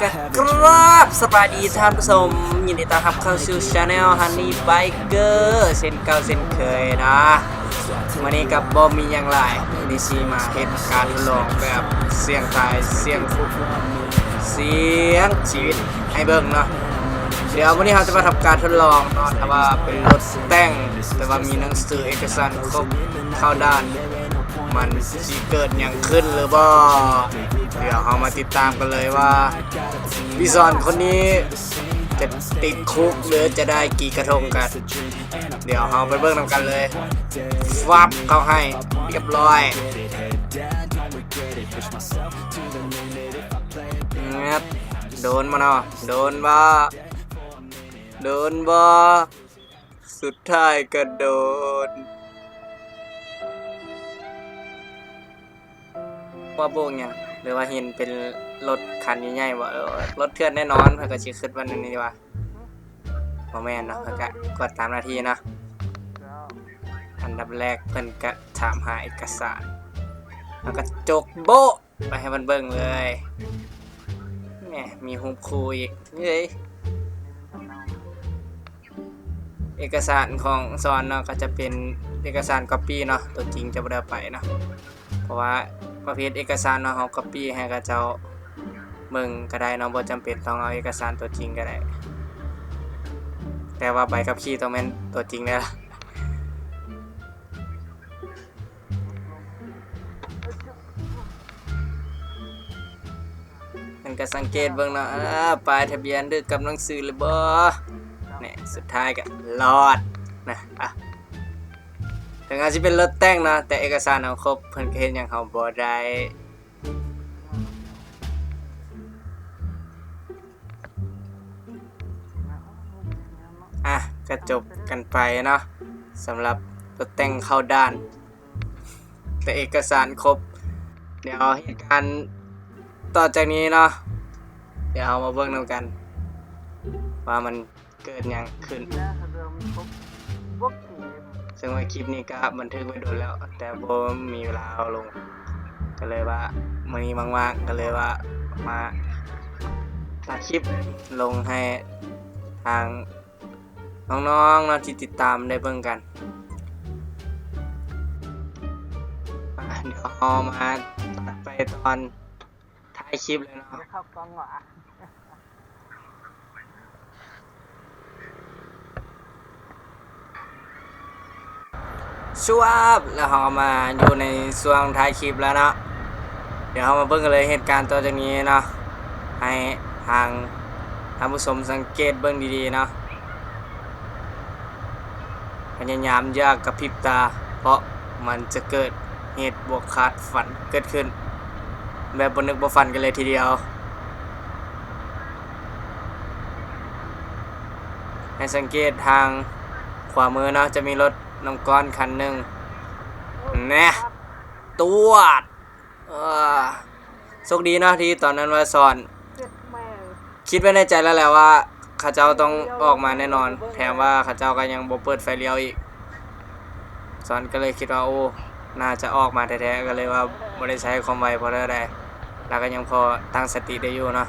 ກະກຣາບສະບາຍດີທ່ານຜູ້ຊົມ, ຍິນດີຕ້ອນຮັບເຂົ້າສູ່ Channel Honey Biker ເຊັ່ນເກົ່າເຊັ່ນເຄີຍນະ. ມື້ນີ້ກະບໍ່ມີຫຍັງຫຼາຍ, ມື້ນີ້ຊິມາເຮັດການທົດລອງແບບສ່ຽງຕາຍສ່ຽງ ສ່ຽງຊີວິດໃຫ້ເບິ່ງເນາະ. ດຽວມື້ນີ້ເຮົາຈະມາທຳການທົດລອງເນາະ, ຖ້າວ່າເປັນລົດແຕ່ງ ແຕ່ວ່າມີໜັງສືເອກະສານຄົບເຂົ້າດ່ານ ມັນຊິເກີດຫຍັງຂຶ້ນຫຼືບໍ່? ດຽວເຮົາມາຕິດຕາມກັນເລີຍວ່າ ພີ່ສອນຄົນນີ້ຈະຕິດຄຸກ ຫຼື ຈະໄດ້ກີ່ກະທົງກັນ. ດຽວເຮົາໄປເບິ່ງນຳກັນເລີຍ. ຟັບ ເຂົ້າໃຫ້ຮຽບຮ້ອຍ. ແງບ ໂດນບໍ່ເນາະ? ໂດນບໍ່? ໂດນບໍ່? ສຸດທ້າຍກະໂດນ. ວ່າໂບກຫຍັງ? ຫຼືວ່າເຫັນເປັນລົດຄັນໃຫຍ່ໆບໍ່? ເອີ ລົດເຖື່ອນແນ່ນອນ, ເພິ່ນກະຊິຄິດວ່າແນວນີ້ວ່າ. ບໍ່ແມ່ນເນາະ, ເພິ່ນກະກວດຕາມໜ້າທີ່ເນາະ. ອັນດັບແລກເພິ່ນກະຖາມຫາເອກະສານ, ເຮົາກະຈົກໂບະ ໄປໃຫ້ເພິ່ນເບິ່ງເລີຍ. ແໝ ມີຮູບຄູ່ອີກ. ເອີຍ ເອກະສານຂອງສອນເນາະ ກະຈະເປັນເອກະສານກັອບປີ້ເນາະ, ຕົວຈິງຈະບໍ່ໄດ້ເອົາໄປເນາະ. ເພາະວ່າປະເພດເອກະສານເນາະ ເຮົາກັອບປີ້ໃຫ້ເຂົາເຈົ້າເບິ່ງກະໄດ້ເນາະ, ບໍ່ຈຳເປັນຕ້ອງເອົາເອກະສານຕົວຈິງກະໄດ້. ແຕ່ວ່າໃບຂັບຂີ່ຕ້ອງແມ່ນຕົວຈິງເດີ. ມັນກະສັງເກດເບິ່ງເນາະ, ເອີ ປ້າຍທະບຽນຖືກກັບໜັງສືຫຼືບໍ່? ແນ່ ສຸດທ້າຍກະລອດນະ. ອະ ເຖິງອາດຊິເປັນລົດແຕ່ງເນາະ, ແຕ່ເອກະສານເຮົາຄົບ, ເພິ່ນກະເຮັດຫຍັງເຮົາບໍ່ໄດ້. ອ່ະ ກະຈົບກັນໄປເນາະ ສຳລັບລົດແຕ່ງເຂົ້າດ່ານ ແຕ່ເອກະສານຄົບ. ດຽວເຫດການຕໍ່ຈາກນີ້ເນາະ ດຽວເຮົາມາເບິ່ງນຳກັນວ່າມັນເກີດຫຍັງຂຶ້ນ. ເຊິ່ງວ່າຄລິບນີ້ກະບັນທຶກໄວ້ດົນແລ້ວ ແຕ່ບໍ່ມີເວລາເອົາລົງ ກະເລີຍວ່າມື້ນີ້ວ່າງໆ ກະເລີຍວ່າມາຕັດຄລິບລົງໃຫ້ທາງນ້ອງໆເນາະ ທີ່ຕິດຕາມໄດ້ເບິ່ງກັນ. ອ່ະ ດຽວເຮົາມາຕັດໄປຕອນ ທ້າຍຄລິບເລີຍເນາະ. ຊວບ ແລ້ວເຮົາກະມາຢູ່ໃນຊ່ວງທ້າຍຄລິບແລ້ວເນາະ. ດຽວເຮົາມາເບິ່ງກັນເລີຍເຫດການຕໍ່ຈາກນີ້ເນາະ ໃຫ້ທາງທ່ານຜູ້ຊົມສັງເກດເບິ່ງດີໆເນາະ. ພະຍາຍາມຢ່າກະພິບຕາ ເພາະມັນຈະເກີດເຫດບໍ່ຄາດຝັນເກີດຂຶ້ນ ແບບບໍ່ນຶກບໍ່ຝັນກັນເລີຍທີດຽວ. ໃຫ້ສັງເກດທາງຂວາມືເນາະ ຈະມີລົດນ້ຳກ້ອນຄັນໜຶ່ງ ແນ່ ຕວດ. ເອີ ໂຊກດີເນາະ ທີ່ຕອນນັ້ນວ່າສອນຄິດໄວ້ໃນໃຈແລ້ວແຫຼະວ່າ ເຂົາເຈົ້າຕ້ອງອອກມາແນ່ນອນ, ແຖມວ່າເຂົາເຈົ້າກະຍັງບໍ່ເປີດໄຟລ້ຽວອີກ. ສອນກະເລີຍຄິດວ່າ ໂອ້ ໜ້າຈະອອກມາແທ້ໆ ກະເລີຍວ່າບໍ່ໄດ້ໃຊ້ຄວາມໄວພໍເທົ່າໃດ, ລາວກະຍັງພໍຕັ້ງສະຕິໄດ້ຢູ່ເນາະ.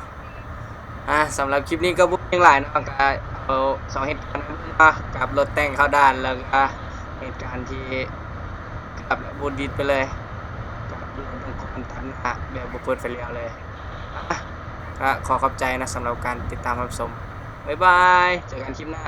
ອ່າ ສຳລັບຄລິບນີ້ກະບໍ່ມີຫຍັງຫຼາຍເນາະ, ກະເອົາສອງເຫດການມາເບິ່ງເນາະ ກັບລົດແຕ່ງເຂົ້າດ່ານ ແລ້ວກະເຫດການທີ່ເກືອບແລ້ວບໍ່ດິດໄປເລີຍ ກັບລົດນ້ຳກ້ອນຕັດໜ້າແບບບໍ່ເປີດໄຟລ້ຽວເລີຍ. ອ່າ ກະຂໍຂອບໃຈເນາະ ສຳລັບການຕິດຕາມຮັບຊົມ. ບາຍບາຍ ເຈີກັນຄລິບໜ້າ.